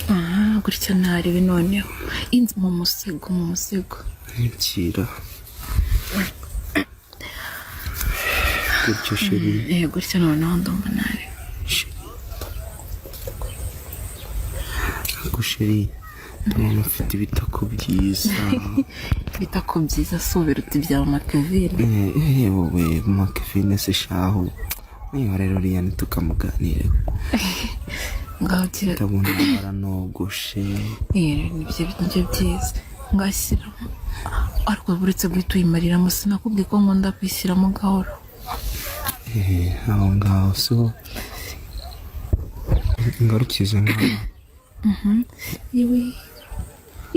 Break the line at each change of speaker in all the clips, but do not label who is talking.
Ah, gutya narebe noneho. Inzu mu musego, mu musego.
Kira gutyo chéri.
Eh, gutya noneho ndumva narebe.
Ariko chéri, ndabona ufite ibitako byiza.
Ibitako byiza si ubiruta ibya mama Kevin?
Eh, wowe mama Kevin se shahu, niba rero uriya ntitukamuganire.
Ngaho gira.
Ndabona baranogoshe.
Eh, nibyo byiza, ngashyiramo, ariko buretse guhita uyimariramo, sinakubwiye ko nkunda kwishyiramo gahoro?
Eh, aho ngaho so ngarukize nkaho.
Iwe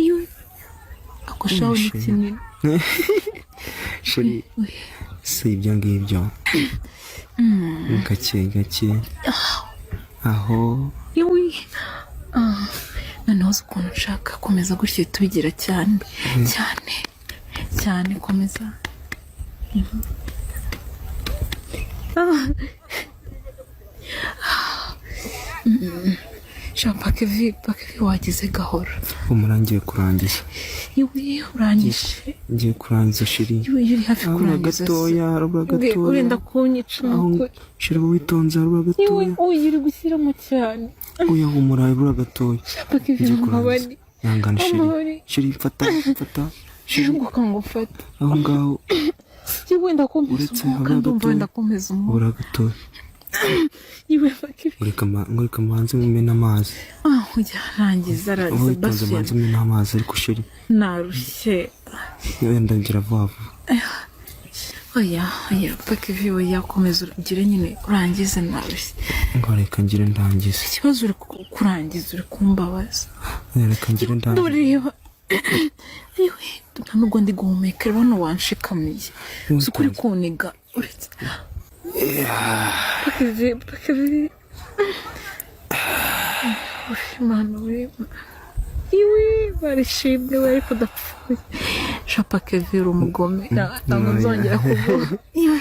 iwe, ako shahu ni kinini.
Chéri, si ibyo ngibyo, gake gake aho.
Iwe. Ah, noneho uzi ukuntu nshaka komeza gutyo, uhita ubigira cyane cyane cyane, komeza. Ah. Sha Pakevi, Pakevi, wagize gahoro.
Humura, ngiye kurangiza.
Iwe, urangije.
Ngiye kurangiza, chéri.
Iwe, uri hafi
Harabura
kurangiza se.
gatoya, harabura gatoya.
Urenda kunyica.
Aho.
Nukuri.
Chéri, witonze, harabura
Iwe.
gatoya.
Uyu uri gushyiramo cyane.
Oya, humura, harabura gatoya.
Pakevi,
Ngiye kurangiza.
mubabari.
Ihangane, chéri.
Amahoro.
Chéri, mfata, mfata, chéri.
Ngo ngufate?
Aho ngaho.
Iwe, ndakomeza
Uretse
umwuka.
habura
Ndumva
gatoya.
wenda komeza umwuka.
Harabura gatoya.
Iwe, Pakevi.
Ngureka manze mumena amazi.
Ah, ujya rangiza, rangiza.
Witonze.
Basi.
Manze mumena amazi, ariko chéri.
Narushye.
Wenda ngira vuba vuba.
Oya, oya, Pakevi, oya, komeza ugire nyine urangize, narushye.
Ngo reka ngire ndangize.
Ikibazo uri kurangiza uri kumbabaza.
Reka ngire ndangize.
Ndureba iwe, nta nubwo ndi guhumeka, rero hano wanshikamiye, uzi ko uri kuniga uretse. Pakevi, Pakevi, Imana we, iwe barishimwe we, ariko udapfuye. Sha Pakevi, uri umugome, ntabwo nzongera kuvuga. Iwe,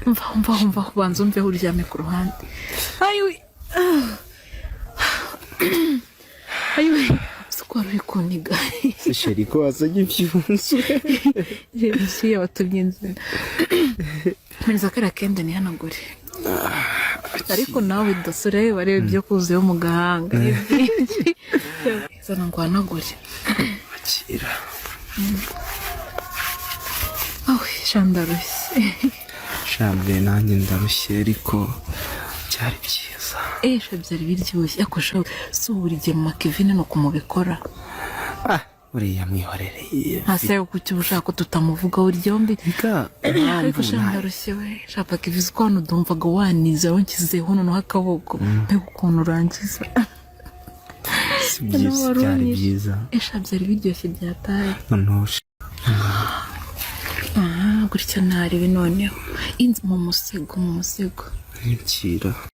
mvaho, mvaho, mvaho, banza umveho uryame ku ruhande. Ayiwe, ayiwe, uzi ko wari uri kuniga?
Se chéri, ko wazanye ibyunzwe?
Reba icyuya watumye inzira, mpereza kariya kenda nihanagure. Ariko nawe dosore, bareba ibyo kuzuyeho mu gahanga ni byinshi, zana ngo uhanagure.
Akira.
Awe, sha ndarushye.
Shambe, nanjye ndarushye, ariko byari byiza.
Eh, sha byari biryoshye, ariko sha si buri gihe mama Kevin ni uko mubikora?
Ah, uriya mwihorereye.
Hasi yawe, kuki uba ushaka ko tutamuvugaho ryombi?
Reka.
Ariko
Impamvu
sha ndarushye we. Sha Pakevi, uzi ko hano ndumvaga waniza, wanshyizeho noneho akaboko, mbega ukuntu urangiza.
Si byiza, byari byiza.
Esha byari biryoshye byataye.
Noneho
Ah, gutya narebe noneho. Inzu mu musego, mu musego.
Kira.